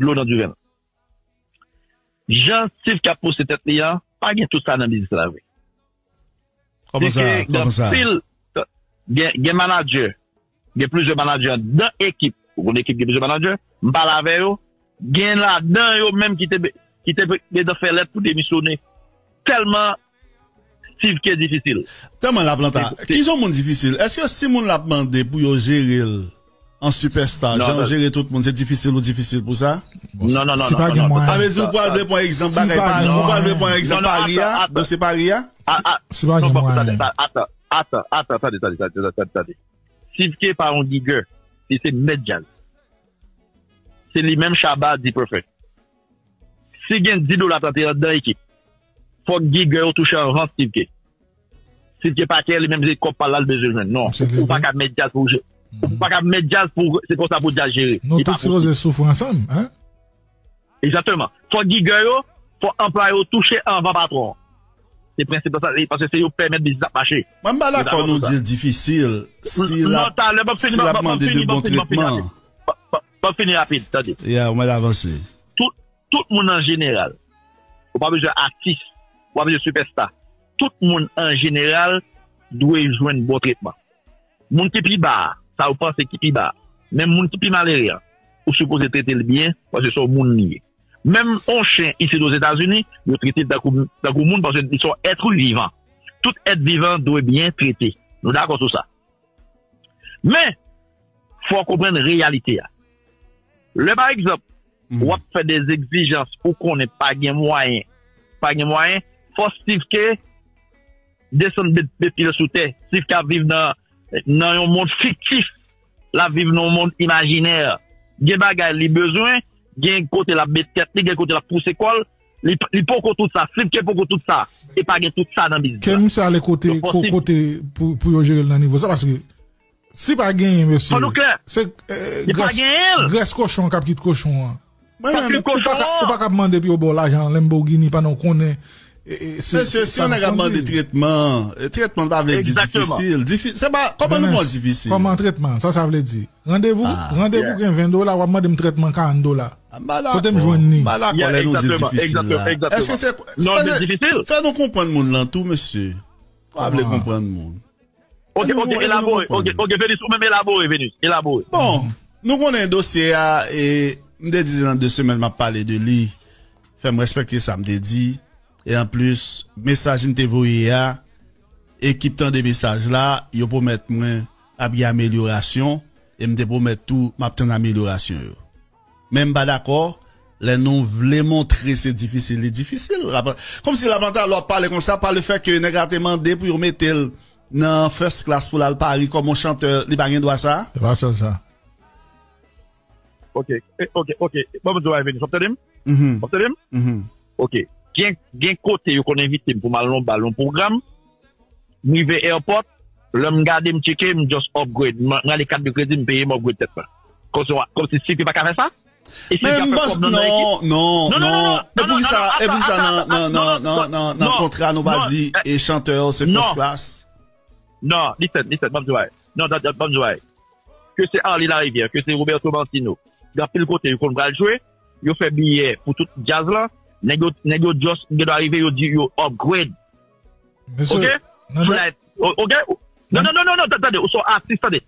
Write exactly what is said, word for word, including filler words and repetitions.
dlo nan diven. Jan Steve Kerr ap pouse tèt li an, pa gen tout sa nan biznis la vre. Kòman sa? Kòman sa? Gen, gen manager, gen plizyè manager nan ekip. Ou konn ekip gen plizyè manager, m pale avè yo. Gen ladan yo menm ki te ki te gentan fè lèt pou demisyone. Tèlman Steve Kerr difisil. Tèlman Laplanta. Ki jan moun difisil? Èske si moun la ap mande pou yo jere l an sipèsta, jan yo jere tout moun, se difisil ou difisil pou sa? Non, non, non. Si pa gen mwayen. Sa vle di ou pral vle pran egzanp bagay Pari, ou pral vle pran egzanp Pari a, dosye Pari a? Si pa gen mwayen. Atan, atan, atan, atan, atan, tande, tande, tande, tande. Steve Kerr pa yon giger. Li se mèt djaz. Se li menm Shabba di Perfect. Si gen dis dola t antre andan ekip, fòk giger yo touche anvan Steve Kerr. Steve Kerr pa kè li menm se kòb pa l al bezwen jwenn. Non. Ou pa ka mèt djaz pou ou pa ka mèt djaz pou se konsa pou djaz jere. Nou tout sipoze soufri ansanm, hein? Egzakteman. Fòk giger yo, fòk anplwaye yo touche anvan patwon an. Se prensip sa, paske se yo pèmèt biznis ap mache. Mwen m pa dakò nou di l difisil. Si l ap mande de bon tretman. Ban fini rapid, tande. Ya, ou mèt avanse. Tout, tout moun an jeneral, ou pa bezwen atis, ou pa bezwen sipèsta. Tout moun an jeneral dwe jwenn bon tretman. Moun ki pi ba a, sa ou panse ki pi ba a, menm moun ki pi malere an, ou sipoze trete l byen, paske se yon moun li ye. Menm yon chen isit Ozetazini, yo trete l tankou, tankou moun, paske li se yon èt vivan. Tout èt vivan dwe byen trete. Nou dakò sou sa. Men, fò w konprann reyalite a. Lè, pa egzanp, w ap fè de egzijans ou konnen pa gen mwayen, pa gen mwayen, fò Steve Kerr desann met, met pye l sou tè. Steve Kerr ap viv nan, nan yon mond fiktif. L ap viv nan yon mond imajinè. Gen bagay li bezwen, gen kote l ap met tèt li, gen kote l ap pouse kò l. Li, li poko tout sa. Steve Kerr poko tout sa. E pa gen tout sa nan biznis la. Ke misye ale kote, kote pou, pou yo jere l nan nivo sa, paske si pa genyen, mesye, se grès kochon k ap kit kochon an. Ou pa ka ap mande pou yo ba w lajan Lamborghini pandan w konnen. Mesye, si yon nèg ap mande tretman, tretman pa vle di difisil. Se pa, kòman nou pran difisil? Kòman tretman? Sa sa vle di? Randevou, randevou gen ven dola, w ap mande m tretman karant dola. Kote m jwenn li? M pa dakò lè nou di difisil la. Èske se, fè nou konprann moun lan tou, mesye. Pa vle konprann moun. Ok, ok, elabore. Ok, ok, Venus, ou menm elabore, Venus. Elabore. Bon, nou konnen dosye a, e m te di se nan de semèn m ap pale de li. Fè m respekte sa m te di. E anplis, mesaj m te voye a, ekip tande mesaj la, yo pwomèt mwen ap gen amelyorasyon, e m te pwomèt tou m ap tann amelyorasyon yo. Men m pa dakò, lè nou vle montre se difisil, li difisil. Kòmsi Laplanta lè w ap pale konsa, pa lefèt ke nèg la te mande pou yo mete l nan first class pou l al Pari kòm yon chantè, li pa gen dwa sa? Se pa sèl sa. Ok, ok, ok. Bon, mwen di w a Venus, w ap tande m? W ap tande m? Ok. Gen, gen kote yo konn envite m pou m al nan yon bal, yon pwogram. M rive airport, lè m gade, m tcheke, m just upgrade. M rale kat de kredi, m peye, m upgrade tèt mwen. Kòmsi, kòmsi Steve pa ka fè sa? Men m panse, non, non, non. E poukisa, e poukisa nan, nan, nan, nan, nan kontra nou pa di e chantè yo se first class? Non, listen, listen, ban m di w bagay. Non, ban m di w bagay. Ke se Arly Larivière, ke se Roberto Martino. Gen anpil kote yo konn pral jwe, yo fè biyè pou tout djaz lan, nèg yo, nèg yo just gen dwa rive, yo di yo upgrade. Ok? Flight. Ok? Non, non, non, non, non, tande, ou se yon atis, tande.